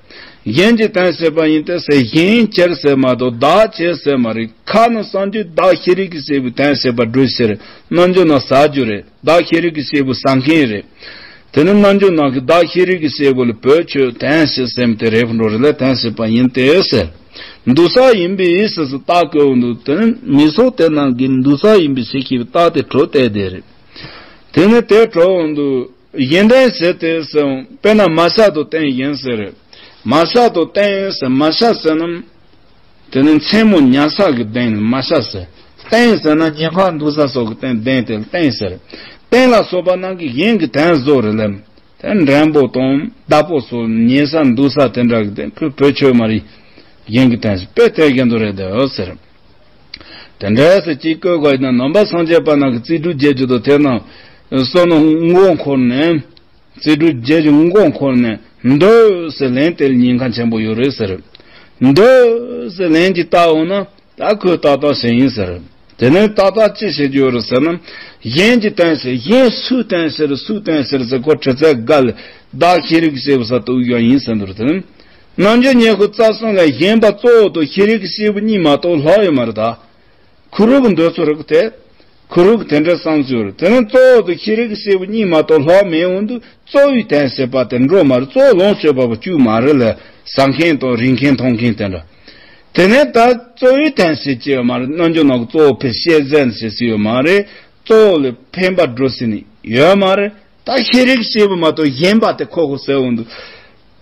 གཞན་གྱི་དོན་བྱེད་པ་ཡིན་ཏེ་ཟེར། གཞན་ཁྱེར་ཟེར་མ་གཏོགས་བདག་ཁྱེར་ཟེར་མ་རེད། ཁ་ནི་བསམ་རྒྱུ་བདག་ཤེས་རིག་གི་སྐྱེས་བུ་དོན་བྱེད་པ་སྒྲུབ་ཕྱིར། རྣལ་འབྱོར་ན་ཟ་རྒྱུ་རེད། བདག་ཤེས་རིག་གི་སྐྱེས་བུ་ཟ་མཁན་རེད། དེ་ནི་རྣལ་འབྱོར་ནང་གི་བདག་ཤེས་རིག་གི་སྐྱེས་བུ་ལ་བོད་ཆོས་དོན་བྱེད་སེམས་དེ་རེད་འགྲོ་རེད་ལ་དོན་བྱེད་པ་ཡིན་ཏེ་ཟེར། འདུག་ས་ཡིན་པའི་ཡིད་སུ་སུ་རྟགས་བཀོད་འོང་དུས་དེ་ནི་མི་ཚོགས་དེ་རྣམས་ཀྱིས་འདུག་ས་ཡིན་པའི་ཞིག་ཤེས་པའི་རྟགས་དེ་གྲོལ་བསྡད་དེ་རེད། དེ་ནི་དེ་གྲོལ་འོང་དུས་གཞན་དོན་བྱེད་དེ་ཟེར། དཔེར་ན་མ་ཤ་དང་སྟན་གཞན་ཟེར། མ་ཤ་དང་སྟན་ཟེར། མ་ཤ་ཟེར་ན། དེ་ནི་མཚན་མོ་ཉལ་ས་གི་གདན་ནི་མ་ཤ་ཟེར། སྟན་ཟེར་ན་ཉལ་ཁང་འདུག་ས་སོགས་ཀྱི་སྟན་གདན་དེ་ལ་སྟན་ཟེར། སྟན་ལ་སོགས་པ་རྣམས་ཀྱི་གཞན་གྱི་དོན་བཟོ་རེད་ལ། དེ་འགྲེང་བུ་དང་བདག་པོ་སོགས་ཉལ་ས་འདུག་ས་དེ་འདྲ་གི་དེ་ཁོས་བོད་ཆོས་མ་རེད། གཞན་གྱི་དོན་ཟེར་དཔེ་དེ་ག་འདུག་རེད་དེ་འོ་ཟེར། དེ་འདྲ་ཟེར་ཅིག་བཀོད་དགོས་ན་ནང་པ་སངས་རྒྱས་པ་རྣམས་ཀྱི་རྩིས་འགྲུབ་རྒྱལ་རྒྱུ་དང་དེ་རྣམས་བསོད་ནམས་མགོ་འཁོར་ནས། རྩིས་འགྲུབ་རྒྱལ་གྱི་མགོ་འཁོར་ནས་འདོད་ཟེར་ལན་དེ་ལ་ཉེན་ཁ་ཆེན་པོ་ཡོད་རེད་ཟེར། འདོད་ཟེར་ལན་གྱི་བཏགས་འོང་ན་ད་ཁོས་ཏག་ཏག་ཞིག་ཡིན་ཟེར། དེ་ནས་ཏག་ཏག་ཅི་བྱེད་ཀྱི་ཡོད་རེད་ཟེར་ན། གཞན་གྱི་དོན་ཟེར་གཞན་སུའི་དོན་ཟེར་སུའི་དོན་ཟེར་ཟེར་ཁོ་དྲི་ཚད་དགའ་ལ་བདག་ཤེས་རིག་ཟེར་བ་ས་དུ་ཡང་ཡིན་ཟེར་འདུག་རེད་དེ། རྣལ་འབྱོར་ཉི་ཤུ་རྩ་གསུམ་ལས་གཞན་པ་གཙོ་བོ་དང་ཤེས་རིག་གི་སྐྱེས་བུ་གཉིས་མ་གཏོགས་ལྷག་ཡོད་མ་རེད་ད། ཁུ་རུ་གི་འདོད་ཚུལ་རིགས་དེ། ཁུ་རུ་གི་དེ་འདྲའི་བསམ་ཚུལ་རེད། དེ་ནི་གཙོ་བོ་དང་ཤེས་རིག་གི་སྐྱེས་བུ་གཉིས་མ་གཏོགས་ལྷག་མེད་འོང་དུས་གཙོ་བོའི་དོན་བྱེད་པ་དེ་འགྲོ་མ་རེད། གཙོ་བོ་ལོངས་སྤྱོད་པ་པོ་བཅུག་མ་རེད་ལ་ཟ་མཁན་དང་རིག་མཁན་མཐོང་མཁན་དེ་འདྲ། དེ་ནས་ད་གཙོ་བོའི་དོན་ཟེར་གྱི་ཡོད་མ་རེད། རྣལ་འབྱོར་རྣམས་ཀྱི་གཙོ་བོ་ཕར་ཤེས་ཟིན་ཟེར་གྱི་ཡོད་མ་རེད། གཙོ་བོ་ལ་ཕན་པ་སྒྲུབ་ཟེར་ནི་ཡོད་མ་རེད། ད་ཤེས་རིག་ཤེས་པ་མ་གཏོགས་གཞན་པ་དེ་ཁོ་ཁོ་ཟེར་འོང་འདུག་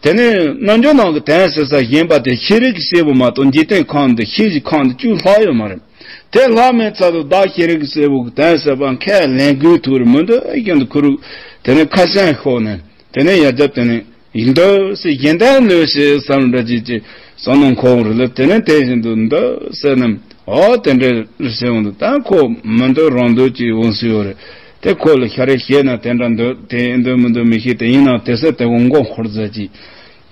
དེ་ནས་རྣལ་འབྱོར་རྣམས་ཀྱི་དོན་ཟེར་ས་གཞན་པ་དེ་ཤེས་རིག་ཤེས་པ་མ་གཏོགས་འཇིག་རྟེན་ཁམས་འདི་ཤེས་བྱའི་ཁམས་འདི་བཅུ་ལྷག་ཡོད་མ་རེད། དེ་ལྷག་མེད་ཚར་དུ་བདག་ཤེས་རིག་ཤེས་པའི་དོན་ཟེར་བ་ཁས་ལེན་དགོས་ཐུག་རེད། མི་འདུག་ཨེ་ཀྱང་འདུག་ཁུ་རུ་དེ་ནས་ཁ་ཤས་ཤོག་ནས། དེ་ནས་ཡར་རྒྱབ་དེ་ནས་ཡིན་འདོད་སེ་གཞན་དོན་ལོས་ཤེས་བསམ་འདྲ་ཅིག་ཅིག་བསམ་མནོ་འཁོར་རེ་ལ། དེ་ནས་དེ་བཞིན་དུ་འདོད་སེ་རྣམས་འོ་དེ་འདྲ་ཟེར་འོང་དུ། ད་ཁོ་མི་འདོད་རང་འདོད་ཀྱི་འོང་སྲིད་ཡོད་རེད། དེ་ཁོ་ལ་ཤ་རེ་བཤད་ན་དེ་འདྲ་འདོད་དེ་འདོད་མི་འདོད་མི་ཤེས། དེ་ཡིན་ན་དེ་སེ་དེ་གོ་མགོ་འཁོར་མཛད་ཅིག་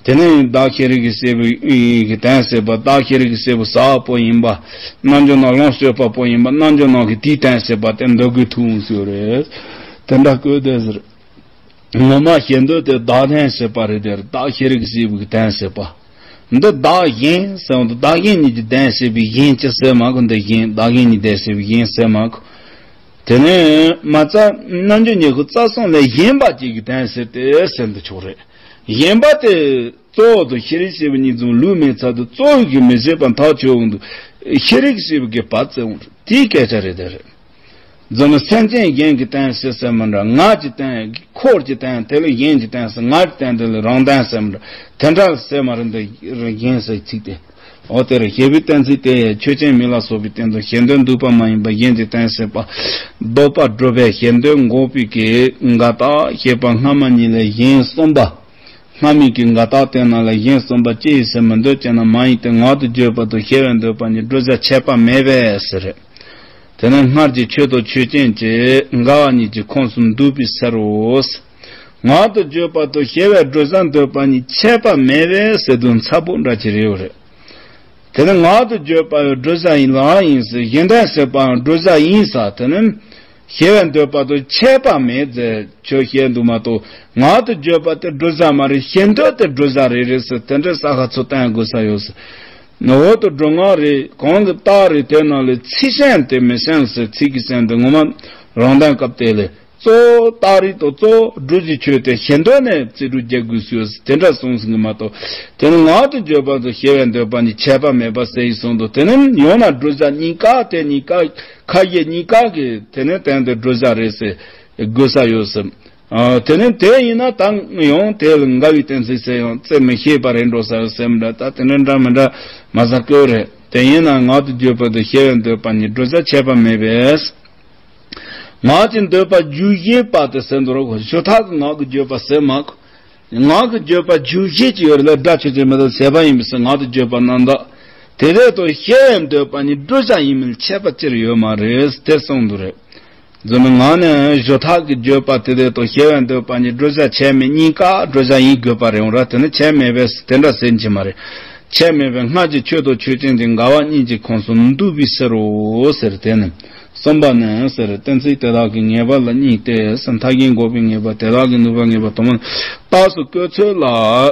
དེ་ནས་བདག་ཤེས་རིག་གི་སྲས་པོ་ཡི་གི་དོན་ཟེར་བ། བདག་ཤེས་རིག་གི་སྲས་པོ་ཟབ་པོ་ཡིན་པ། རྣལ་འབྱོར་རྣམས་ལོངས་སྤྱོད་པ་པོ་ཡིན་པ། རྣལ་འབྱོར་རྣམས་ཀྱི་དེའི་དོན་ཟེར་བ་དེ་འདོད་དགོས་ཐུག་འོང་སྲིད་ཡོད་རེད། དེ་འདྲ་བཀོད་དེ་ཟེར། ངོ་མ་ཞེ་འདོད་དེ་བདག་དོན་ཟེར་བ་རེད་དེ། བདག་ཤེས་རིག་ཟེར་བའི་དོན་ཟེར་བ། འདི་བདག་གཞན་ཟེར་བ་འདི་བདག་གཞན་གཉིས་ཀྱི་དོན་ཟེར་བའི་གཞན་ཅི་ཟེར་མ་གོ། འདི་གཞན་བདག་གཞན་གཉིས་དོན་ཟེར་བའི་གཞན་ཟེར་མ་གོ། དེ་ནས་མ་རྩ་རྣལ་འབྱོར་ཉེར་དགུ་རྩ་གསུམ་ལས་གཞན་པ་གཅིག་གི་དོན་ཟེར་ཏེ་ཟེར་འདི་ཆོག་རེད། གཞན་པ་དེ་གཙོ་བོ་དང་ཤེས་རིག་ཟེར་བའི་གཉིས་ཙམ་ལུས་མེད་ཚར་དུ་གཙོ་བོ་གི་མི་ཟེར་བ་མཐའ་ཆོད་འོང་དུ། ཤེས་རིག་ཟེར་བའི་གི་བ་བརྩི་འོང་དུ། དེའི་སྐད་ཆ་རེད་དེ་རེད། རྫུན་མ་སེམས་ཅན་གཞན་གྱི་དོན་ཟེར་ཟེར་མི་འདྲ། ང་གི་དོན་འཁོར་གྱི་དོན་དེ་ལ་གཞན་གྱི་དོན་ཟེར། ང་གི་དོན་དེ་ལ་རང་དོན་ཟེར་མི་འདྲ། དེ་འདྲ་ཟེར་མ་རེད། འདི་གཞན་ཟེར་ཚིག་དེ། འོ་དེར་ཞེས་པའི་གཏན་ཚིགས་དེ་ཆོས་ཅན་མིང་ལ་སོགས་པའི་སྟེང་དུ་ཞེ་འདོད་འདུས་པ་མ་ཡིན་པ་གཞན་གྱི་དོན་ཟེར་བ། ལྡོག་པ་སྒྲུབ་པའི་ཞེ་འདོད་འགོག་པའི་གི་འགལ་རྟགས་ཞེས་པ་སྔ་མ་གཉིས་ལས་གཞན་གསུམ་པ། སྔ་མའི་གི་འགལ་རྟགས་དེ་རྣམས་ལ་གཞན་གསུམ་པ་ཅི་ཡིན་ཟེར་མི་འདོད་ཅེ་ན། མ་ཡིན་ཏེ། ངག་ཏུ་བརྗོད་པ་དང་ཤེས་པས་འདོད་པ་གཉིས་བསྒྲུབ་བྱ་ཁྱད་པར་མེད་པས་ཟེར། དེ་ནས་སྔར་གྱི་ཆོས་དང་ཆོས་ཅན་གྱི་འགལ་བ་གཉིས་ཀྱི་ཁོངས་སུ་འདུས་པའི་ཕྱིར་རོ། ངག་ཏུ་བརྗོད་པ་དང་ཤེས་པས་བསྒྲུབ་བྱ་འདོད་པ་གཉིས་ཁྱད་པར་མེད་པས་ཟེར་དུས་མཚར་པོ་འདྲ་ཅིག་རེད་རེད། དེ་ནི་ངག་ཏུ་བརྗོད་པ་བསྒྲུབ་བྱ་ཡིན་ལ་ཡིན་ཟེར། གཞན་དོན་ཟེར་པའང་བསྒྲུབ་བྱ་ཡིན་ས། དེ་ནི་ཤེས་པས་འདོད་པ་དང་ཁྱད་པར་མེད་ཟེར་ཁྱོད་བཤད་འདུག་མ་གཏོགས། ངག་ཏུ་བརྗོད་པ་དེ་བསྒྲུབ་བྱ་མ་རེད། ཤེས་འདོད་དེ་བསྒྲུབ་བྱ་རེད་རེད་ཟེར། དེ་འདྲའི་ས་ཁ་ཚུར་བསྟན་དགོས་ས་ཡོད་ཟེར། འོ་དེ་སྒྲུབ་ངག་རེད། གང་གི་རྟགས་རེད། དེ་རྣམས་ལས་ཚིག་ཤན་དེ་མི་ཤན་ཟེར། ཚིག་གི་ཤན་དེ་ངོ་མ་རང་དོན་སྐབས་དེ་ལས། གཙོ་བོ་རྟགས་རིགས་དང་གཙོ་བོ་སྒྲུབ་བྱའི་ཆོས་དེ་ཤེས་འདོད་ནས་རྩིས་སྤྲོད་རྒྱག་དགོས་སོ་ཟེར། དེ་འདྲ་གསུངས་ཟིན་གི་མ་གཏོགས། དེ་ནི་ངག་ཏུ་བརྗོད་པ་དང་ཤེས་པས་འདོད་པ་གཉིས་ཁྱད་པར་མེད་པ་ཟེར་ཡི་གསུངས་འདུག་དེ་ནི་ཡང་ན་བསྒྲུབ་བྱ་གཉིས་ཀ་དེ་གཉིས་ཀ་ཁ་ཞེ་གཉིས་ཀ་གི་དེ་ནི་དོན་དེ་བསྒྲུབ་བྱ་རེད་ཟེར་དགོས་ས་ཡོད་ཟེར། ཨ། དེ་ནི་དེ་ཡིན་ན་ད་ཡང་དེ་ལ་འགལ་བའི་གཏན་ཚིགས་ཟེར་ཡང་རྩི་མི་ཤེས་པ་རེད་འགྲོ་ས་ཡོད་ཟེར་མི་འདྲ། ད་དེ་འདྲ་འདྲ་མི་འདྲ་མ་ཟ་དགོས་རེད། དེ་ཡིན་ན་ངག་ཏུ་བརྗོད་པ་དང་ཤེས་པས་འདོད་པ་གཉིས་བསྒྲུབ་བྱ་ཁྱད་པར་མེད་པས། ངག་གི་འདོད་པ་རྒྱུ་བཞི་པ་དེ་ཟེར་འདུག་རོགས། ཞུ་དག་གི་ངག་གི་བརྗོད་པ་ཟེར་མ་གོ། ངག་གི་བརྗོད་པ་རྒྱུ་བཞི་ཅིག་ཡོད་རེད་ལ། སྒྲ་ཆོས་ཅན་མི་རྟག་ཟད་པ་ཡིན་པའི་ཚེ་ངག་ཏུ་བརྗོད་པ་རྣམ་དག་དེ་དེ་དང་ཤེས་པས་འདོད་པ་གཉིས་བསྒྲུབ་བྱ་ཡིན་མིན་ཁྱད་པར་ཅི་ཡོད་མ་རེད་དེ་གསུངས་འདུག་རེད། རྫུན་མའི་ངག་ནས་ཞུ་དག་གི་བརྗོད་པ་དེ་དེ་དང་ཤེས་པས་འདོད་པ་གཉིས་བསྒྲུབ་བྱ་ཁྱད་མེད། གཉིས་ཀ་བསྒྲུབ་བྱ་ཡིན་དགོས་པ་རེད་འོང་ར། དེ་ནི་ཁྱད་མེད་པས་དེ་འདྲ་ཟེར་གྱི་མ་རེད། ཁྱད་མེད་པའི་སྔར་གྱི་ཆོས་དང་ཆོས་ཅན་གྱི་འགལ་བ་གཉིས་ཀྱི་ཁོངས་སུ་འདུས་པའི་ཕྱིར་རོ་ཟེར། དེ་ནི་གསུམ་པ་ནི་ཟེར། གཏན་ཚིགས་དེ་དག་གི་ངེས་པ་ལ་གཉིས་ཏེ། མཐའ་གཞན་འགོག་པའི་ངེས་པ་དེ་དག་གི་ནུས་པ་ངེས་པ་དང་པོ་ནི། རྟགས་སུ་བཀོད་ཚོད་ལ་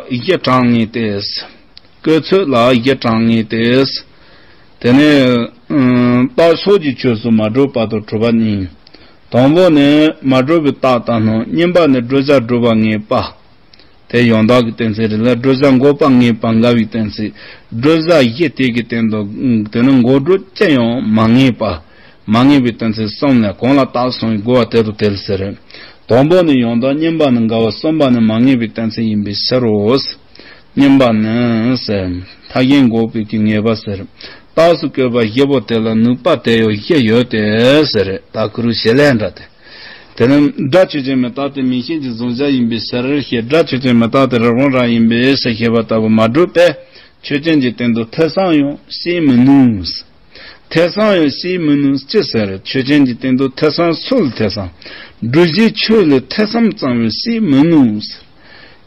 བཞི་གྲངས་ངེས་ཏེ། བཀོད་ཚོད་ལ་བཞི་གྲངས་ངེས་ཏེ། དེ་ནས་ཨ་རྟགས་ཕྱོགས་ཀྱི་ཆོས་སུ་མ་གྲུབ་པ་དང་གྲུབ་པ་གཉིས། དང་པོ་ནི་མ་གྲུབ་པའི་རྟགས་དང་སྣང་། གཉིས་པ་ནི་བསྒྲུབ་བྱ་གྲུབ་པ་ངེས་པ། དེ་ཡང་དག་གི་གཏན་ཚིགས་རེད་ལ། བསྒྲུབ་བྱ་འགོག་པ་ངེས་པ་འགལ་བའི་གཏན་ཚིགས། བསྒྲུབ་བྱ་བཞི་དེ་གི་སྟེང་དུ་དེ་ནི་འགོག་སྒྲུབ་ཅི་ཡང་མ་ངེས་པ། མ་ངེས་པའི་གཏན་ཚིགས་གསུམ་ལས། གང་ལ་རྟགས་སོང་བའི་རྒོལ་བ་དེ་དང་དེ་ལ་ཟེར། དང་པོ་ནི་ཡང་དག། གཉིས་པ་ནི་འགལ་བ། གསུམ་པ་ནི་མ་ངེས་པའི་གཏན་ཚིགས་ཡིན་པའི་ཕྱིར་རོ། གཉིས་པ་ནི་ཟེར། མཐའ་གཞན་འགོག་པའི་གི་ངེས་པ་ཟེར། རྟགས་སུ་བཀོད་པ་བཞི་པོ་དེ་ལ་ནུས་པ་དེ་ཡང་བཞི་ཡོད་དེ་ཟེར། ད་ཁུ་རུ་བྱེད་ལས་འདྲ་སྟེ། དེ་ནི་སྒྲ་ཆོས་ཅན་མི་རྟག་སྟེ་མིང་ཤས་ཀྱི་གཟུང་བྱ་ཡིན་པའི་ཕྱིར་ཞེས། སྒྲ་ཆོས་ཅན་མི་རྟག་སྟེ་རི་བོང་རྭ་ཡིན་པའི་ཕྱིར་ཞེས་པ་ལྟ་བུ་མ་གྲུབ་པས་ཆོས་ཅན་གྱི་སྟེང་དུ་ཐོས་བསམ་ཡང་བྱེད་མི་ནུས། ཐོས་བསམ་ཡང་བྱེད་མི་ནུས་ཅི་ཟེར། ཆོས་ཅན་གྱི་སྟེང་དུ་ཐོས་བསམ་སུ་ལ་ཐོས་བསམ། བསྒྲུབ་བྱའི་ཆོས་ལ་ཐོས་བསམ་ཙམ་ཡང་བྱེད་མི་ནུས་ཟེར།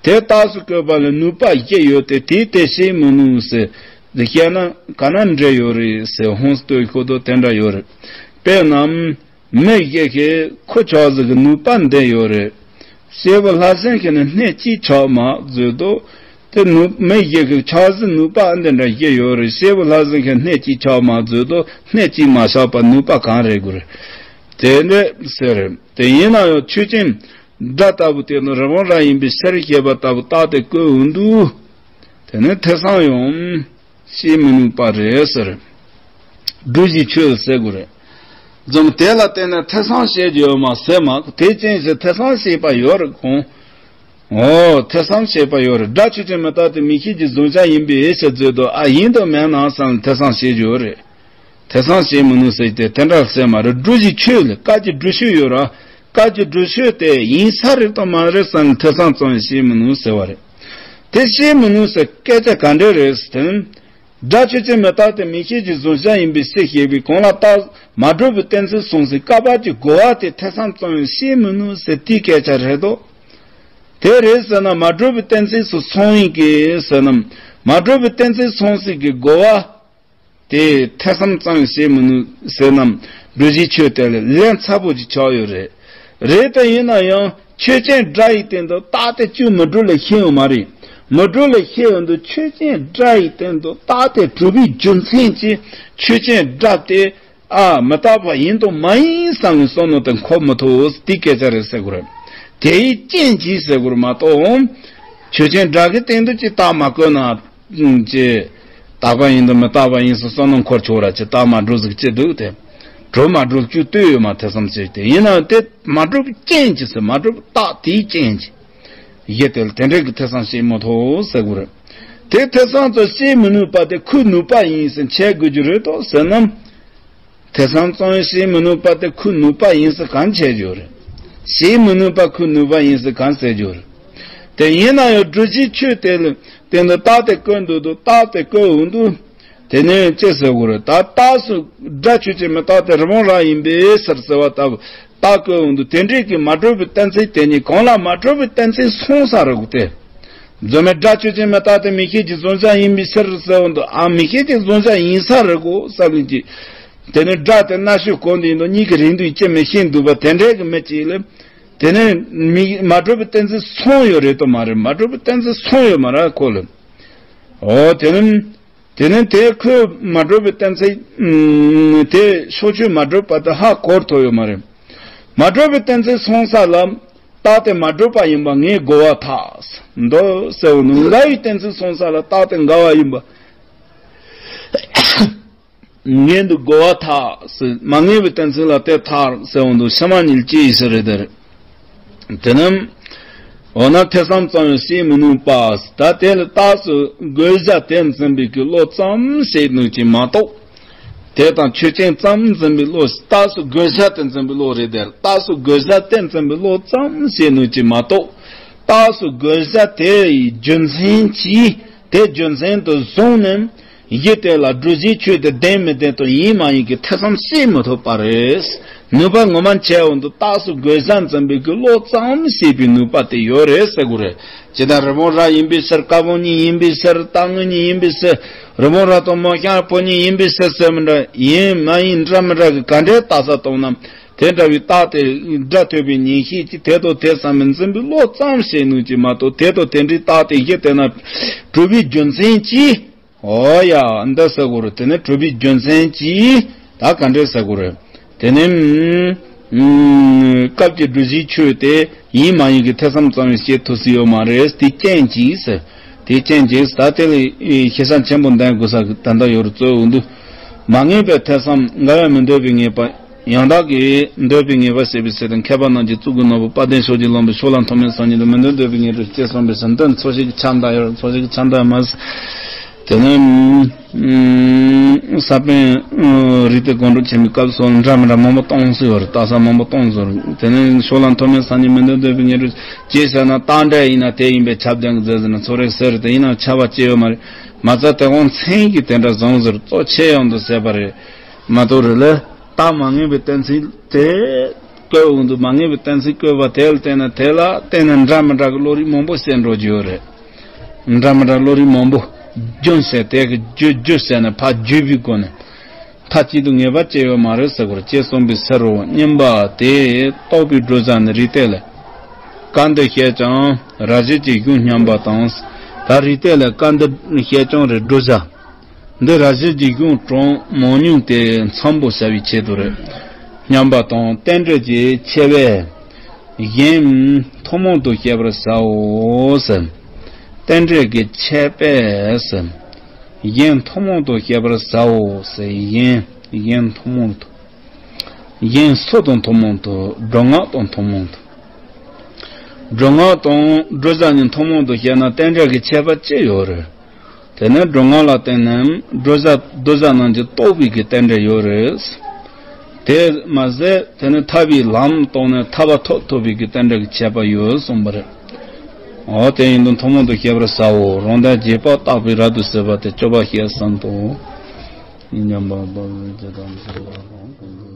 དེ་རྟགས་སུ་བཀོད་པ་ལ་ནུས་པ་བཞི་ཡོད་དེ། དེས་དེ་བྱེད་མི་ནུས་ཟེར། འདི་བཤད་ན་ག་ན་འདྲེ་ཡོད་རེད་ཟེར། ཧོང་སྟོད་ཤོག་དོ་དེ་འདྲ་ཡོད་རེད། དཔེར་ན། མི་ཞིག་གིས་ཁོ་ཆགས་ཟིག་གི་ནུས་པ་འདི་ཡོད་རེད། སྐྱེས་བུ་ལྷ་སྲིན་ཁྱེད་ནི་སྣེ་གཅིག་ཆགས་མ་བཟོད་དོ། དེ་ནུ་མི་ཞིག་གི་ཆགས་ཟིག་ནུས་པ་འདི་འདྲ་ཞིག་ཡོད་རེད། སྐྱེས་བུ་ལྷ་སྲིན་ཁྱེད་སྣེ་གཅིག་ཆགས་མ་བཟོད་དོ། སྣེ་གཅིག་མ་ཆགས་པ་ནུས་པ་གང་རེད་དགོས་རེད། དེ་འདྲ་ཟེར། དེ་ཡིན་ན་ཡང་ཆོས་ཅན་སྒྲ་ལྟ་བུ་དེ་ནི་རི་བོང་རྭ་ཡིན་པའི་ཕྱིར་ཞེས་པ་ལྟ་བུ་རྟགས་དེ་བཀོད་འོང་དུས། དེ་ནི་ཐོས་བསམ་ཡང་ ཤེས་མི་ནུས་པ་རེད་ཟེར། སྒྲུབ་བྱའི་ཆོས་ཟེར་དགོས་རེད། རྫུན་དེ་ལ་བརྟེན་ནས་ཐེ་ཚོམ་བྱེད་རྒྱུ་ཡོད་མ་ཟེར་མ། དེ་ཅན་ཞིག་ཐེ་ཚོམ་བྱེད་པ་ཡོད་རེད་ཁོང་། ཨོ། ཐེ་ཚོམ་བྱེད་པ་ཡོད་རེད། སྒྲ་ཆོས་ཅན་མི་རྟག་སྟེ་མིག་ཤེས་ཀྱི་གཟུང་བྱ་ཡིན་པའི་ཕྱིར་ཟེར་དུས། ཨ། ཡིན་དང་མིན་ནམ་བསམ་ཐེ་ཚོམ་བྱེད་རྒྱུ་རེད། ཐེ་ཚོམ་བྱེད་མི་ནུས་ཟེར་ཏེ་དེ་འདྲ་ཟེར་མ་རེད། སྒྲུབ་བྱའི་ཆོས་ལ་སྐབས་ཀྱི་སྒྲུབ་ཆོས་ཡོད་ར། སྐབས་ཀྱི་སྒྲུབ་ཆོས་དེ་ཡིན་ས་རེད་དང་མ་རེད་བསམ་ཐེ་ཚོམ་ཙམ་བྱེད་མི་ནུས་ཟེར་བ་རེད། དེ་བྱེད་མི་ནུས་ཟེར་སྐད་ཆ་ག་འདྲ་རེད་ཟེར་ན། སྒྲ་ཆོས་ཅན་མི་རྟག་སྟེ་མིག་ཤེས་ཀྱི་གཟུང་བྱ་ཡིན་པའི་ཕྱིར་ཞེས་པའི་གོང་ལ་རྟགས་མ་གྲུབ་པའི་གཏན་ཚིགས་གསུངས་སའི་སྐབས་ཀྱི་རྒོལ་བ་དེ་ཐེ་ཚོམ་ཙམ་ཡང་བྱེད་མི་ནུས་ཟེར་དེའི་སྐད་ཆ་རེད་དོ། དེ་རེད་ཟེར་ན་མ་གྲུབ་པའི་གཏན་ཚིགས་སུ་སོང་ཡིན་གྱི་ཟེར་ན། མ་གྲུབ་པའི་གཏན་ཚིགས་སོང་སའི་གི་རྒོལ་བ་དེ་ཐེ་ཚོམ་ཙམ་ཡང་བྱེད་མི་ནུས་ཟེར་ན། སྒྲུབ་བྱའི་ཆོས་དེ་ལ་ལན་ཚ་པོ་ཅིག་ཆགས་ཡོད་རེད། རེད་དེ་ཡིན་ན་ཡང་ཆོས་ཅན་སྒྲ་ཡི་སྟེང་དུ་རྟགས་དེ་ཅུང་མི་འགྲོ་ལ་ཤེས་ཡོད་མ་རེད། མི་འགྲོ་ལ་ཤེས་ཡོང་དུས་ཆོས་ཅན་སྒྲ་ཡི་སྟེང་དུ་རྟགས་དེ་གྲུབ་པའི་རྒྱུ་མཚན་གྱིས་ཆོས་ཅན་སྒྲ་དེ། ཨ། མི་རྟག་པ་ཡིན་དང་མ་ཡིན་བསམ་པའི་བསམ་མནོ་དེ་འཁོར་མི་ཐུབ། དེའི་སྐད་ཆ་རེད་ཟེར་དགོས་རེད། དེའི་རྐྱེན་གྱིས་ཟེར་དགོས་རེད་མ་གཏོགས། ཆོས་ཅན་སྒྲ་གི་སྟེང་དུ་ཅི་རྟགས་མ་བཀོད་ན། ཅེས། རྟག་པ་ཡིན་དང་མི་རྟག་པ་ཡིན་ཟེར་བསམ་མནོ་འཁོར་ཆོག་ར་ཅི་རྟགས་མ་གྲུབ་ཟིག་ཅི་འདུག་དེ། གྲུབ་མ་གྲུབ་ཅུང་ལྟོས་ཡོད་མ་ཐེ་ཚོམ་ཟེར་ཏེ་ཡིན་ནའང་དེ་མ་གྲུབ་རྐྱེན་གྱིས་ཟེར་མ་གྲུབ་རྟགས་དེའི་རྐྱེན་གྱིས། གཞི་དེ་ལ་དེ་འདྲའི་གི་ཐེ་ཚོམ་བྱེད་མི་ཐུབ་ཟེར་དགོས་རེད། དེ་ཐེ་ཚོམ་ཙམ་བྱེད་མི་ནུས་པ་དེ་ཁུར་ནུས་པ་ཡིན་ཟེར་འཆད་དགོས་རྒྱུ་རེད་དོ་ཟེར་ན། ཐེ་ཚོམ་ཙམ་ཡང་བྱེད་མི་ནུས་པ་དེ་ཁུར་ནུས་པ་ཡིན་ཟེར་གང་འཆད་རྒྱུ་རེད། བྱེད་མི་ནུས་པ་ཁུར་ནུས་པ་ཡིན་ཟེར་གང་ཟེར་རྒྱུ་རེད། དེ་ཡིན་ན་ཡང་སྒྲུབ་བྱའི་ཆོས་དེ་ལ་དེ་འདི་རྟགས་དེ་བཀོད་འདུག་འདུག་རྟགས་དེ་བཀོད་འོང་དུས། དེ་ནས་ཅི་ཟེར་དགོས་རེད། ད་རྟགས་སུ་སྒྲ་ཆོས་ཅན་མི་རྟག་སྟེ་རི་བོང་རྭ་ཡིན་པའི་ཕྱིར་ཟེར་བ་ལྟ་བུ་རྟགས་བཀོད་འོང་དུས་དེ་འདྲའི་གི་མ་གྲུབ་པའི་གཏན་ཚིགས་དེ་ཉིད་གང་ལ་མ་གྲུབ་པའི་གཏན་ཚིགས་སོང་ས་རེད་གོ་སྟེ། རྫུན་མའི་སྒྲ་ཆོས་ཅན་མི་རྟག་སྟེ་མིག་ཤེས་ཀྱི་གཟུང་བྱ་ཡིན་པའི་ཕྱིར་ཟེར་བ་འདུག་ཨ། མིག་ཤེས་ཀྱི་གཟུང་བྱ་ཡིན་ས་རེད་གོ་བསམ་གྱི། དེ་ནས་སྒྲ་དེ་རྣ་ཤོག་གང་དུ་ཡིན་དང་གཉིས་ཀྱི་རིང་དུ་ཅི་མི་ཤེས་འདུག་པ་དེ་འདྲའི་གི་མི་གཅིག་ལ། དེ་ནས་མིག་མ་གྲུབ་པའི་གཏན་ཚིགས་སོང་ཡོད་རེད་དོ་མ་རེད། མ་གྲུབ་པའི་གཏན་ཚིགས་སོང་ཡོད་མ་རེད་ཁོ་ལ། འོ་དེ་ནི། དེ་ནི་དེ་ཁོས་མ་གྲུབ་པའི་གཏན་ཚིགས། ཨུམ། དེ་ཕྱོགས་ཆོས་མ་གྲུབ་པ་དེ་ཧ་གོ་ཐུབ་ཡོད་མ་རེད། མ་གྲུབ་པའི་གཏན་ཚིགས་སོང་ས་ལ་རྟགས་དེ་མ་གྲུབ་པ་ཡིན་པ་ངེས་དགོས་པར་ཐལ། འདུག་ཟེར་བ་ནི་འགལ་བའི་གཏན་ཚིགས་སོང་ས་ལ་རྟགས་དེ་འགལ་བ་ཡིན་པ་ངེས་འདུག་དགོས་པར་ཐལ་ཟེར། མ་ངེས་པའི་གཏན་ཚིགས་ལ་དེ་ཐལ་ཟེར་བ་འདུག་ཕྱི་མ་གཉིས་ལ་ཅི་ཡིན་ཟེར་རེད་དེ་རེད། དེ་ནི། འོ་ན་ཐེ་ཚོམ་ཙམ་ཡང་བྱེད་མི་ནུས་པ། ད་དེ་ལ་རྟགས་སུ་དགོས་བྱ་དེ་འཛིན་པའི་གི་བློ་ཙམ་བྱེད་ནུས་ཀྱི་མ་གཏོགས། དེ་དང་ཆོས་ཅན་ཙམ་འཛིན་པའི་བློ། རྟགས་སུ་དགོས་བྱ་དེ་འཛིན་པའི་བློ་རེད་དེ། རྟགས་སུ་དགོས་བྱ་དེ་འཛིན་པའི་བློ་ཙམ་བྱེད་ནུས་ཀྱི་མ་གཏོགས། རྟགས་སུ་དགོས་བྱ་དེ་ཡི་རྒྱུ་མཚན་གྱིས་དེ་རྒྱུ་མཚན་དུ་བཟུང་ནས། གཞི་དེ་ལ་སྒྲུབ་བྱའི་ཆོས་དེ་བདེན་མི་བདེན་དང་ཡིན་མ་ཡིན་གྱི་ཐེ་ཚོམ་བྱེད་མི་ཐུབ་པ་རེད། ནུས་པ་ངོ་མ་འཆར་འོང་དུས་རྟགས་སུ་དགོས་བྱ་འཛིན་པའི་གི་བློ་ཙམ་ཤེས་པའི་ནུས་པ་དེ་ཡོད་རེད་ཟེར་དགོས་རེད། ཇི་ལྟར་རི་བོང་རྭ་ཡིན་པའི་ཕྱིར། ཀ་བོ་གཉིས་ཡིན་པའི་ཕྱིར། རྟ་དངོས་གཉིས་ཡིན་པའི་ཕྱིར། རི་བོང་རྭ་དང་མོ་གཤམ་བུ་གཉིས་ཡིན་པའི་ཕྱིར་ཟེར་མི་འདྲ། ཡིན་མ་ཡིན་འདྲ་མི་འདྲ་གི་ག་འདྲའི་རྟགས་གསལ་བཏང་ན། དེ་འདྲ་བའི་རྟགས་དེ་སྒྲ་ཐོས་པའི་ཉན་ཤེས་ཀྱིས་དེ་དང་དེ་བསམ་པའི་འཛིན་པའི་བློ་ཙམ་ཤེས་ནུས་ཀྱི་མ་གཏོགས། དེ་དང་དེ་འདྲའི་རྟགས་དེ་གཞི་དེ་ན་གྲུབ་པའི་རྒྱུ་མཚན་གྱིས། འོ་ཡ། འདི་ཟེར་དགོས་རེད། དེ་ནི་གྲུབ་པའི་རྒྱུ་མཚན་གྱིས་ད་ག་འདྲས་ཟེར་དགོས་རེད། དེ་ནི། ཨུམ། སྐབས་ཀྱི་སྒྲུབ་བྱའི་ཆོས་དེ་ཡིན་མ་ཡིན་གྱི་ཐེ་ཚོམ་ཙམ་ཡང་བྱེད་ཐུབ་སྲིད་ཡོད་མ་རེད། དེ་རྐྱེན་གྱིས་ཟེར། དེ་རྐྱེན་གྱིས་ད་དེ་ལ་ཤེས་བྱ་ཆེན་པོ་འདོན་དགོས་ས་གི་ད་ལྟ་ཡོད་རེད། གཙོ་བོ་འདུག་མ་ངེས་པའི་ཐེ་ཚོམ། འགལ་བ་མི་འདོད་པའི་ངེས་པ། ཡང་དག་གི་འདོད་པའི་ངེས་པ་ཟེར་བའི་ཚེ་དང་། མཁས་པ་རྣམས་ཀྱིས་གཙུག་གི་ནོར་བུ་དཔལ་ལྡན་ཕྱོགས་ཀྱི་ལམ་པོ་ཕྱོགས་ལ་མཐོ་དམན་སང་ཉིན་དུ་མི་འདོད་འདོད་པའི་ངེས་པ་ཅེས་གསུངས་པའི་ཟིན་དོན་ཚོ་ཞིག་གི་ཆ་འདའ་ཡོད། ཚོ་ཞིག་གི་ཆ་འདའ་མ་ཟད། དེ་ནས་ས་པཎ་རིགས་གཏེར་སྒོམ་སྒྲུབ་ཆེན་མོའི་སྐབས་སུ་འདྲ་མི་འདྲ་མང་པོ་གཏོང་སྲིད་ཡོད་རེད། རྟགས་གསལ་མང་པོ་གཏོང་སྲིད་ཡོད་རེད། དེ་ནས་ཕྱོགས་ལ་མཐོ་དམན་སང་ཉིན་མི་འདོད་འདོད་པའི་ངེས་པ་ཅེས་བྱས་ན་རྟགས་འདྲ་ཡིན་ན་དེ་ཡིན་པའི་ཁྱབ་ལྡན་གྱི་རྫས་ཟེར་ན་ཚོ་རེ་ཟེར་རེད། དེ་ཡིན་ན་ཁྱབ་པ་ཅི་ཡོད་མ་རེད། མ་རྩ་དེ་དབང་མཚན་གྱིས་དེ་འདྲ་བཟུང་ཟེར་གཙོ་ཆེ་ཡོང་དུ་ཟེར་བ་རེད། མ་གཏོགས་རེད་ལ། རྟགས་མ་ངེས་པའི་གཏན་ཚིགས་དེ་བཀོད་འོང་དུས། མ་ངེས་པའི་གཏན་ཚིགས་བཀོད་པ་དེ་ལ་བརྟེན་ནས། དེ་ལ་བརྟེན་ནས་འདྲ་མི་འདྲ་གི་བློ་རིག་མང་པོ་སྐྱེ་འགྲོ་རྒྱུ་ཡོད་རེད། འདྲ་མི་འདྲ་བློ་རིག་མང་པོ། རྒྱུན་ཟེར་དེ་གི་རྒྱུ་རྒྱུ་ཟེར་ནས་ཕར་བརྗོད་པའི་སྒོ་ནས། མཐའ་གཅིག་ཏུ་ངེས་པ་ཅི་ཡོད་མ་རེད་ཟེར་དགོས་རེད། ཅེས་གསུངས་པའི་ཕྱིར་རོ། བསྙེན་པ་དེ་རྟོགས་པའི་བགྲོད་བྱ་ནི་རིགས་གཏེར་ལས། སྐབས་འདིར་བཤད་ཀྱང་ར་བྱེད་ཀྱི་གཞུང་སྙམ་པ་དང་། ད་རིགས་གཏེར་ལས་སྐབས་འདིར་བཤད་ཀྱང་རེད། བགྲོད་བྱ། འདི་ར་བྱེད་ཀྱི་གཞུང་གྲངས་མང་ཉུང་དེ་འཚམ་པོ་བྱ་བའི་ཆེད་དུ་རེད། སྙམ་པ་དང་། རྟེན་འབྲེལ་གྱི་ཁྱད་པར་གཞན་ཐུན་མོང་དུ་བཤད་པར་བྱའོ་ཟེར། རྟེན་འབྲེལ་གྱི་ཁྱད་པར་ཟེར། གཞན་ཐུན་མོང་དུ་བཤད་པར་བྱའོ་ཟེར། གཞན་གཞན་ཐུན་མོང་དུ། གཞན་སུ་དང་ཐུན་མོང་དུ། སྒྲུབ་ངག་དང་ཐུན་མོང་དུ། སྒྲུབ་ངག་དང་བསྡུ་བྱ་གཉིས་ཐུན་མོང་དུ་བཤད་ན་རྟེན་འབྲེལ་གྱི་ཁྱད་པར་ཅི་ཡོད་རེད། དེ་ནས་སྒྲུབ་ངག་ལ་བརྟེན་ནས་བསྡུ་བྱ་བསྡུ་བྱ་རྣམས་ཀྱིས་རྟོགས་པའི་གི་རྟེན་འབྲེལ་ཡོད་རེད། དེ་མ་ཟད་དེ་ནས་ཐར་པའི་ལམ་རྟོགས་ནས་ཐར་པ་ཐོབ་ཐུབ་པའི་གི་རྟེན་འབྲེལ་གྱི་ཁྱད་པར་ཡོད་གསུངས་པ་རེད། འོ་དེ་ཡིན་དུས་ཐུན་མོང་དུ་བཤད་པར་བྱའོ། རང་དོན་རྗེས་དཔག་བརྟག་པའི་རབ་ཏུ་གསལ་བ་སྟེ་སྤྱོད་པ་བཤད་ཟིན་ཏོ། སྙམ་པ་བ་ཅི་དང་ཟེར་བ་དང་།